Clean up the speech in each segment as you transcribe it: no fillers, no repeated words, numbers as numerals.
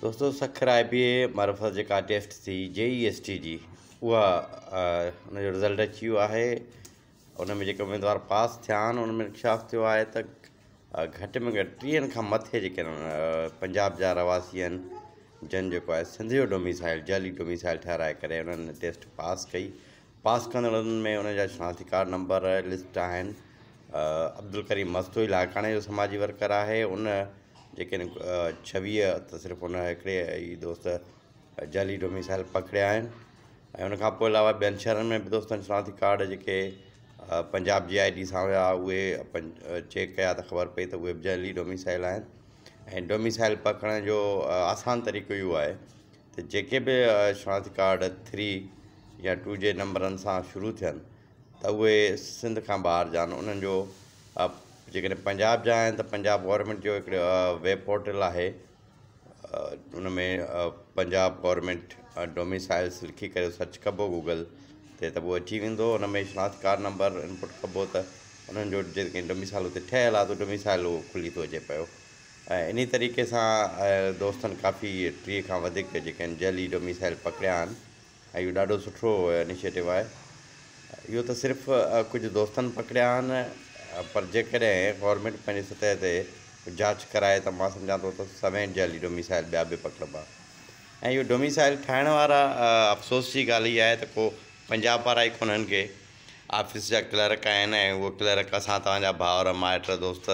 دوستو سکر آء بي اي معرفت جيڪا ٽيسٽ ٿي جي اي ايس ٽي جي اها ان جو رزلٽ اچي ويو آهي. ان ۾ جيڪي اميدوار پاس ٿيا آهن ان ۾ انڪشاف ٿيو آهي ته گهٽ ۾ گهٽ 30 کان مٿي جيڪي پنجاب جا رهواسي آهن جن جيڪو آهي سنڌ جو ڊوميسائل جعلي ڊوميسائل ٺهرائي ڪري انهن ٽيسٽ پاس ڪئي. پاس ڪندڙن ۾ انهن جا شناختي ڪارڊ نمبر لسٽ آهن. عبدالڪريم مستوئي لاڙڪاڻي جو سماجي ورڪر آهي، ان جيڪي 26 ته صرف ان هڪڙي ئي دوست جعلي ڊوميسائل پڪڙيا آهن ۽ ان کان پوء علاوه ٻين شهرن ۾ به دوستن شناختي ڪارڊ جيڪي پنجاب جي I D سان هيا اهي چيڪ ڪيا ته خبر پئي ته اهي به جعلي ڊوميسائل آهن. ۽ ڊوميسائل پڪڙڻ جو آسان طريقو اهو آهي ته جيڪي به شناختي ڪارڊ 3 يا 2 جي نمبرن سان شروع ٿين ته اهي سنڌ کان ٻاهر جا آهن. انهن جو جيڪڏهن پنجاب جا آهن ته پنجاب گورنمينٽ جو هڪڙو ويب پورٽل آهي، ان ۾ پنجاب گورنمينٽ ڊوميسائلس لکي ڪري سرچ ڪبو گوگل تي ته اهو اچي ويندو. ان ۾ شناخت ڪارڊ نمبر انپٽ ڪبو ته انهن جو جيڪي ڊوميسائل اتي ٺهيل آهي ته ڊوميسائل اهو کلي ٿو اچي پيو. ۽ انهي طريقي سان دوستن ڪافي 30 کان وڌيڪ جيڪي آهن جعلي ڊوميسائل پڪڙيا آهن ۽ اهو ڏاڍو سٺو انيشيٽو آهي. اهو ته صرف ڪجهه دوستن پڪڙيا آهن پر جيڪڏهن گورنمينٽ پنهنجي سطح تي جاچ ڪرائي ته مان سمجهان ٿو ته سوين جعلي ڊوميسائل ٻيا به پڪڙبا. ۽ اهو ڊوميسائل ٺاهڻ وارا افسوس جي ڳالهه اها آهي ته ڪو پنجاب وارا ئي ڪونهن ڪي آفيس جا ڪلرڪ آهن ۽ اهي ڪلرڪ اسان توهان جا ڀائر مائٽ دوست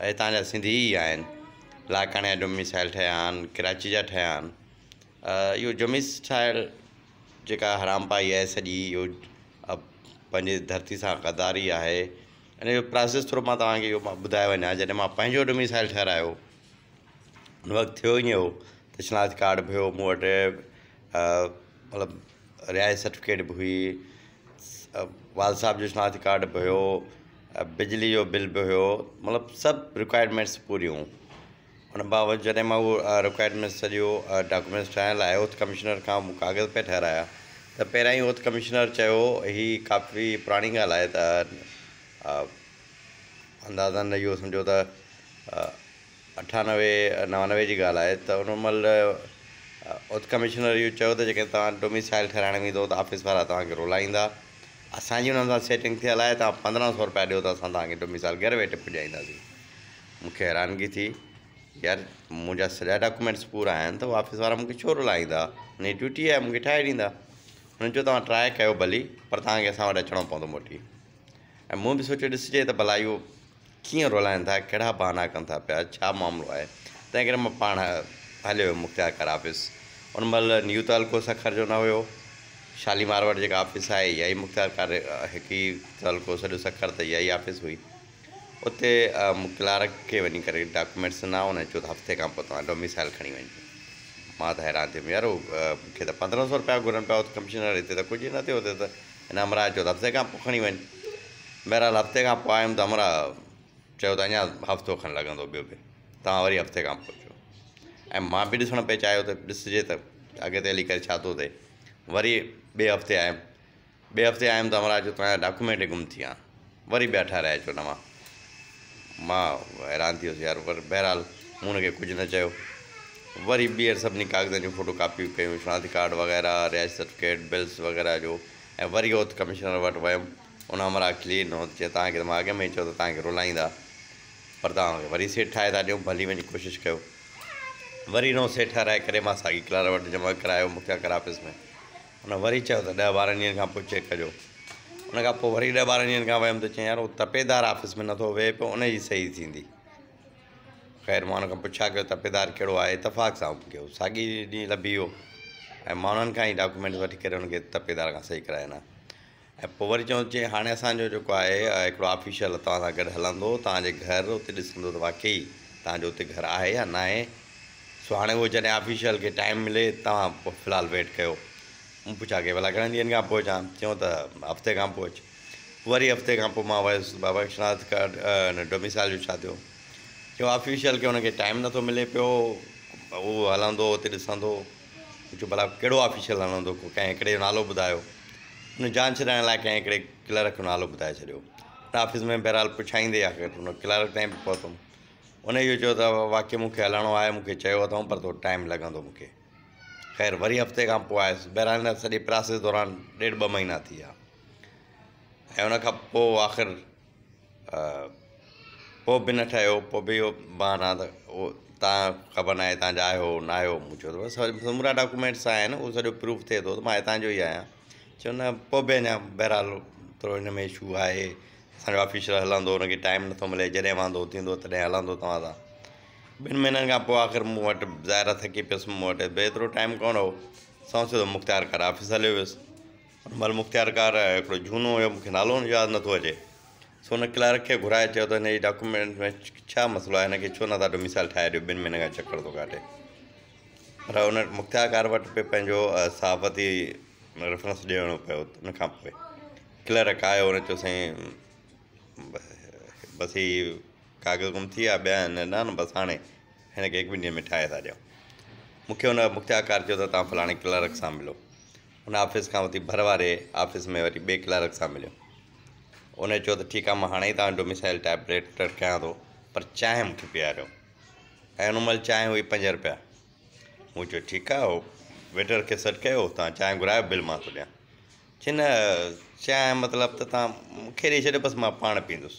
هتان جا سنڌي ئي آهن. لاڙڪاڻي جا ڊوميسائل ٺهيا آهن، ڪراچي جا ٺهيا آهن. اهو ڊوميسائل جيڪا حرام پائي آهي سڄي اهو پنهنجي ڌرتي سان غداري آهي. ان جو پراسيس ٿورو مان توهان کي اهو مان ٻڌائي وڃان. جڏهن مان پنهنجو ڊوميسائل ٺهرايو ان وقت ٿيو ائين هو ته شناخت ڪارڊ به هيو مون وٽ، مطلب رهائش سرٽيفڪيٽ به هئي، والد صاحب جو شناختي ڪارڊ به هيو، بجلي جو بل به هيو، مطلب سڀ رڪوائرمينٽس پوريون. ان باوجود جڏهن مان اهو رڪوائرمينٽس سڄو ڊاڪومينٽس ٺاهڻ لاء اوٿ ڪمشنر کان مون ڪاغذ پئي ٺهرايا ته پهريان ئي اوٿ ڪمشنر چيو هي ڪافي پراڻي ڳالهه آهي ته اندازن اهو سمجهو ته 98 99 جي ڳالهه آهي ته ان مهل اوٿ ڪمشنر اهو چيو ته جيڪڏهن توهان ڊوميسائل ٺهرائڻ ويندو ته آفيس وارا توهان کي رولائيندا، اسان جي انهن سان سيٽنگ ٿيل آهي، توهان 1500 رپيا ڏيو ته اسان توهان کي ڊوميسائل گهر ويٺي پڄائينداسين. مون کي حيرانگي ٿي، يار منهنجا سڄا ڊاڪومينٽس پورا آهن ته آفيس وارا مون کي ڇو رلائيندا، هن جي ڊيوٽي آهي مون کي ٺاهي ڏيندا. هنن چيو توهان ٽرائي ڪيو ڀلي پر توهان کي اسان وٽ اچڻو پوندو موٽي. ۽ مون به سوچيو ڏسجي ته ڀلا اهو ڪيئن رلائين ٿا، ڪهڙا بهانا ڪن ٿا پيا، ڇا معاملو آهي. تنهن ڪري مان پاڻ هليو ويم مختيار ڪار آفيس. ان مهل نيو تعلقو سکر جو نه هيو، شاليمار وٽ جيڪا آفيس آهي اها ئي مختيار ڪار هڪ ئي تعلقو سڄو سکر ته اها ئي آفيس هئي. اتي مون ڪلارڪ کي وڃي ڪري ڊاڪومينٽس ڏنا. هن چيو ته هفتي کان پوء توهان ڊوميسائل کڻي وڃجو. مان ته حيران ٿيم يار هو مون کي ته 1500 رپيا گهرن پيا اتي ڪمشنر هتي ته ڪجهه نه ٿيو هتي ته هن همراهه چيو ته هفتي کان پوء کڻي وڃ. بهرحال هفتي کان پوء آيم ته همراهه چيو ته اڃا هفتو کن لڳندو ٻيو به توهان وري هفتي کان پوء اچو. ۽ مان به ڏسڻ پئي چاهيو ته ڏسجي ته اڳتي هلي ڪري ڇا ٿو ٿئي. وري ٻئي هفتي آيم. ٻئي هفتي آيم ته همراهه چيو توهان جا ڊاڪومينٽ گم ٿي ويا وري ٻيا ٺهرائي اچو نوان. مان حيران ٿي ويس يار پر بهرحال مون هن کي ڪجهه نه چيو. وري ٻيهر سڀني ڪاغذن جون فوٽو ڪاپيون ڪيون، شناختي ڪارڊ وغيره، رهائش سرٽيفڪيٽ، بلس وغيره جو ۽ وري اوٿ ڪمشنر وٽ ويم. ان همراهه کلي ڏنو چي توهان کي ته مان اڳ ۾ ئي چيو ته توهان کي رولائيندا پر توهان کي وري سيٽ ٺاهي ٿا ڏيون ڀلي وڃي ڪوشش ڪيو. وري نئون سيٽ ٺهرائي ڪري مان ساڳي ڪلارڪ وٽ جمع ڪرايو مختيارڪار آفيس ۾. هن وري چيو ته 10 12 ڏينهن کان پوء چيڪ ڪجو. ان کان پوء وري 10 12 ڏينهن کان ويم ته چيائين يار اهو تپيدار آفيس ۾ نٿو ويهي پيو ان جي صحيح ٿيندي. خير مان ان کان پڇا ڪيو تپيدار ڪهڙو آهي اتفاق سان مون کي اهو ساڳي ڏينهن لڀي ويو ۽ مان انهن کان ئي ڊاڪومينٽس وٺي ڪري ان کي تپيدار کان صحيح ڪرائي ڏنا. ۽ پوء وري چيو چي هاڻي اسان جو جيڪو آهي هڪڙو آفيشل توهان سان گڏ هلندو توهان جي گهر اتي ڏسندو ته واقعي توهان جو اتي گهر آهي يا ناهي. سو هاڻي اهو جڏهن آفيشل کي ٽائيم ملي توهان پوء في الحال ويٽ ڪيو. مون پڇا ڪئي ڀلا گهڻن ڏينهن کان پوء اچان؟ چيو ته هفتي کان پوء اچ. وري هفتي کان پوء مان ويس بابا شناخت ڪارڊ ڊوميسائل جو ڇا ٿيو؟ چيو آفيشل کي ان کي ٽائيم نٿو ملي پيو اهو هلندو اتي ڏسندو. مون چيو ڀلا ڪهڙو آفيشل هلندو ڪو ڪنهن هڪڙي جو نالو ٻڌايو. ان جان ڇڏائڻ لاء ڪنهن هڪڙي ڪلرڪ جو نالو ٻڌائي ڇڏيو. ان آفيس ۾ بهرحال پڇائيندي آخر ان ڪلرڪ تائين به پهتم. ان اهو چيو ته واقعي مون کي هلڻو آهي، مون کي چيو اٿئون پر ٿورو ٽائيم لڳندو مون کي. خير وري هفتي کان پوء آيس. بهرحال هن سڄي پراسيس دوران ڏيڍ ٻه مهينا ٿي ويا ۽ ان کان پوء آخر پوء به نه ٺهيو. پوء به اهو بهانا ته اهو توهان خبر ناهي توهان جا آهيو نه آهيو. مون چيو ته بس سمورا ڊاڪومينٽس آهن، اهو سڄو پروف ٿئي ٿو ته مان هتان جو ئي آهيان. چيو نه پوء به اڃا بهرحال ٿورو هن ۾ اشو آهي، اسان جو آفيشل هلندو هن کي ٽائيم نٿو ملي، جڏهن واندو ٿيندو تڏهن هلندو توهان سان. ٻن مهينن کان پوء آخر مون وٽ ظاهر آهي ٿڪي پيس، مون وٽ به ايترو ٽائيم ڪونه هو. سنئون سڌو مختيارڪار آفيس هليو ويس. ان مهل مختيارڪار هڪڙو جهونو هيو، مون کي نالو هن جو ياد نٿو اچي. سو ان ڪلارڪ کي گهرائي چيو ته هن جي ڊاڪومينٽ ۾ ڇا مسئلو آهي، هن کي ڇو نٿا ڊوميسائل ٺاهي ڏيو، ٻن مهينن کان چڪر ٿو ڪاٽي. پر ان مختيارڪار وٽ به پنهنجو صحافتي ريفرنس ڏيڻو پيو. ان کان پوء ڪلارڪ آيو، ان چيو سائين بس هي ڪاغذ گم ٿي ويا، ٻيا آهن نه نه بس هاڻي هن کي هڪ ٻن ڏينهن ۾ ٺاهي ٿا ڏيون. مون کي ان مختيارڪار چيو ته توهان فلاڻي ڪلارڪ سان ملو. ان آفيس کان اٿي ڀر واري آفيس ۾ وري ٻئي ڪلارڪ سان مليو. ان چيو ته ٺيڪ آهي مان هاڻي ئي توهان جو ڊوميسائل ٽائپ ريٽر ڪيان ٿو، پر چانهه مون کي پياريو. ۽ ان مهل چانهه هئي 5 رپيا. مون چيو ٺيڪ آهي، ويٽر کي سڏ ڪيو، توهان چانهه گهرايو بل مان ٿو ڏيان. چي نه چانهه مطلب ته توهان مون کي ڏئي ڇڏيو بس مان پاڻ پيئندس.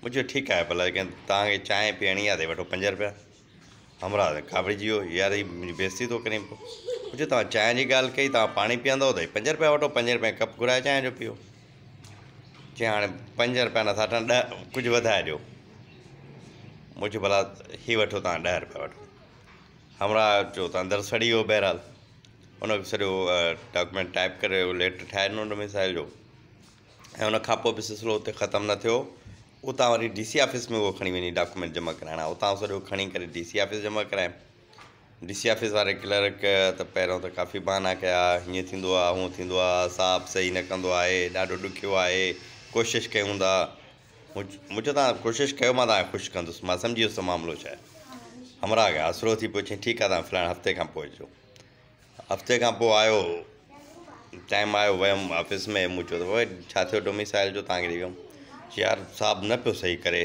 مون چيو ٺيڪ آهي ڀلا جيڪڏهن توهان کي چانهه پيئڻي آهي ته وٺو 5 رپيا. همراهه ڪاوڙجي ويو، يار هي منهنجي بيعزتي ٿو ڪرين پيو. مون چيو توهان چانهه جي ڳالهه ڪئي، توهان پاڻي پيئندؤ ته هي 5 رپيا وٺو، 5 رپيا ڪپ گهرائي چانهه جو پيئو. چي هاڻي 5 رپيا نٿا ٺهن، 10 ڪجهه وڌائي ڏيو. مون چيو ڀلا هي وٺو توهان 10 رپيا وٺو. همراهه چيو ته اندر سڙي ويو. بهرحال ان سڄو ڊاڪومينٽ ٽائپ ڪري ليٽر ٺاهي ڏنو ڊوميسائل جو. ۽ ان کان پوء به سلسلو اتي ختم نه ٿيو. اتان وري ڊي سي آفيس ۾ اهو کڻي وڃي ڊاڪومينٽ جمع ڪرائڻا، اتان سڄو کڻي ڪري ڊي سي آفيس جمع ڪرايم. ڊي سي آفيس واري ڪلرڪ ته پهريون ته ڪافي بهانا ڪيا، هيئن ٿيندو آهي هونئن ٿيندو آهي، صاحب صحيح نه ڪندو آهي، ڏاڍو ڏکيو آهي، ڪوشش ڪيون ٿا. مون چيو توهان ڪوشش ڪيو مان توهان کي خوش ڪندس. مان سمجهي ويس ته معاملو ڇا آهي. همراهه کي آسرو ٿي پيو، چيائين ٺيڪ آهي توهان فلاڻي هفتي کان پوء اچجو. هفتي کان پوء آيو، ٽائيم آيو، ويم آفيس ۾. مون چيو ته بابا ڇا ٿيو ڊوميسائل جو توهان کي ڏئي ويم. چي يار صاحب نه پيو صحيح ڪري،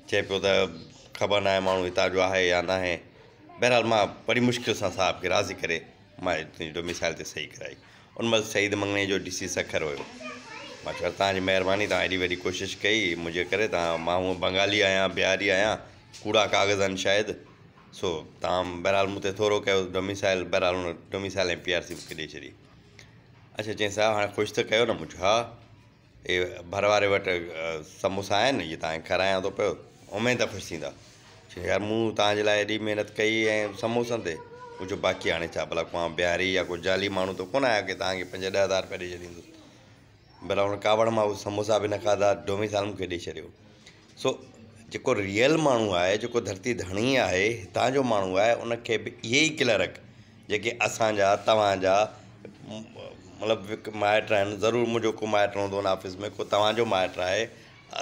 چئي پيو ته خبر ناهي ماڻهو هتان جو آهي يا ناهي. بهرحال مان وڏي مشڪل سان صاحب کي راضي ڪري مان تنهنجي ڊوميسائل تي صحيح ڪرائي. ان مهل سعيد مڱڻيجو ڊي سي سکر هيو. مان چيو توهان جي مهرباني، توهان ايڏي وڏي ڪوشش ڪئي منهنجي ڪري، توهان مان هونء بنگالي آهيان بهاري آهيان، ڪوڙا ڪاغذ آهن شايد، سو توهان بهرحال مون تي ٿورو ڪيو ڊوميسائل. بهرحال ان ڊوميسائل ۽ پي آر سي مون کي ڏئي ڇڏي. اڇا چيائين صاحب هاڻي خوش ته ڪيو نه؟ مون چيو ها، اهي ڀر واري وٽ سموسا آهن، اهي توهان کي کارايان ٿو پيو، اميد ته خوش ٿيندا. چيائين يار مون توهان جي لاء ايڏي محنت ڪئي ۽ سموسن تي؟ مون چيو باقي هاڻي ڇا ڀلا ڪو آئون بهاري يا ڪو جعلي ماڻهو ته ڪونه آهيان ڪي توهان کي 5 10 هزار رپيا ڏئي ڇڏيندس. بهرحال ان ڪاوڙ مان اهي سموسا به نه کاڌا، ڊوميسائل مون کي ڏئي ڇڏيو. سو جيڪو ريئل ماڻهو آهي، جيڪو ڌرتي ڌڻي آهي، هتان جو ماڻهو آهي، ان کي به اهي ئي ڪلرڪ جيڪي اسان جا توهان جا مطلب مائٽ آهن، ضرور منهنجو ڪو مائٽ هوندو ان آفيس ۾ ڪو توهان جو مائٽ آهي،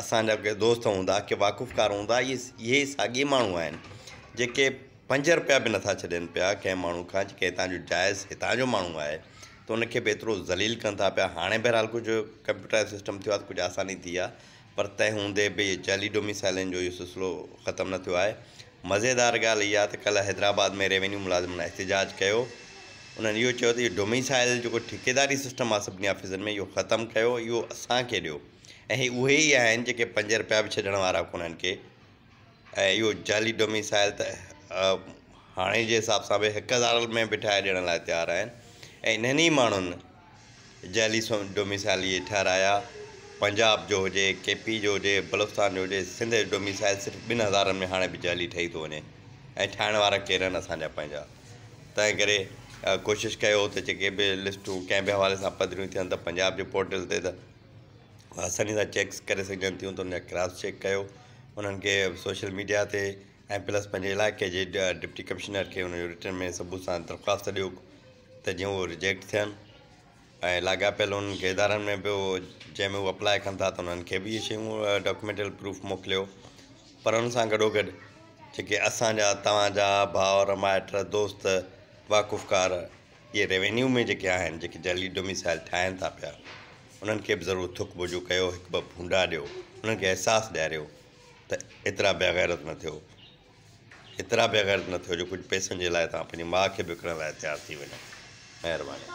اسان جا ڪي دوست هوندا، ڪي واقفڪار هوندا، اهي اهي ئي ساڳي ماڻهو آهن جيڪي 5 رپيا به نٿا ڇڏين پيا ڪنهن ماڻهو کان، جيڪي هتان جو جائز هتان جو ماڻهو آهي ته ان کي به ايترو ذليل ڪن ٿا پيا. هاڻي بهرحال ڪجهه ڪمپيوٽرائز سسٽم ٿيو آهي ته ڪجهه آساني ٿي آهي، پر تنهن هوندي به جعلي ڊوميسائلن جو اهو سلسلو ختم نه ٿيو آهي. مزيدار ڳالهه اها ته ڪلهه حيدرآباد ۾ ريونيو ملازمن احتجاج ڪيو. انهن اهو چيو ته اهو ڊوميسائل جيڪو ٺيڪيداري سسٽم آهي سڀني آفيسن ۾ اهو ختم ڪيو، اهو اسان کي ڏيو. ۽ هي اهي ئي آهن جيڪي 5 رپيا به ڇڏڻ وارا ڪونهن ڪي. ۽ اهو جعلي ڊوميسائل ته هاڻي جي حساب سان به 1000 ۾ به ٺاهي ڏيڻ لاء تيار آهن. ۽ انهن ئي ماڻهن جعلي ڊوميسائل اهي ٺهرايا، پنجاب جو هجي، ڪي پي جو هجي، بلوچستان جو هجي، سنڌ جو ڊوميسائل صرف 2000 ۾ هاڻي به جعلي ٺهي ٿو وڃي. ۽ ٺاهڻ وارا ڪير آهن؟ اسان جا پنهنجا. تنهن ڪري ڪوشش ڪيو ته جيڪي به لسٽون ڪنهن به حوالي سان پڌريون ٿين ته پنجاب جي پورٽل تي ته آساني سان چيڪس ڪري سگهجن ٿيون ته ان جا ڪراس چيڪ ڪيو انهن کي سوشل ميڊيا تي ۽ پلس پنهنجي علائقي جي ڊپٽي ڪمشنر کي ان جو رٽن ۾ ثبوت سان درخواست ڏيو ته جيئن اهو رجيڪٽ ٿين ۽ لاڳاپيل انهن کي ادارن ۾ به اهو جنهن ۾ هو اپلاء ڪن ٿا ته انهن کي به اهي شيون ڊاڪيومينٽل پروف موڪليو. پر ان سان گڏو گڏ جيڪي اسان جا توهان جا ڀائر مائٽ دوست واقفڪار اهي ريونيو ۾ جيڪي آهن، جيڪي جعلي ڊوميسائل ٺاهين ٿا پيا، انهن کي به ضرور ٿڪ بوجو ڪيو، هڪ ٻه ڀونڊا ڏيو، انهن کي احساس ڏياريو ته ايترا بيغيرت نه ٿيو. ايترا بيغيرت نه ٿيو جو ڪجهه پئسن جي لاءِ توهان پنهنجي ماءُ کي به وڪڻڻ لاءِ تيار ٿي وڃو. مهرباني.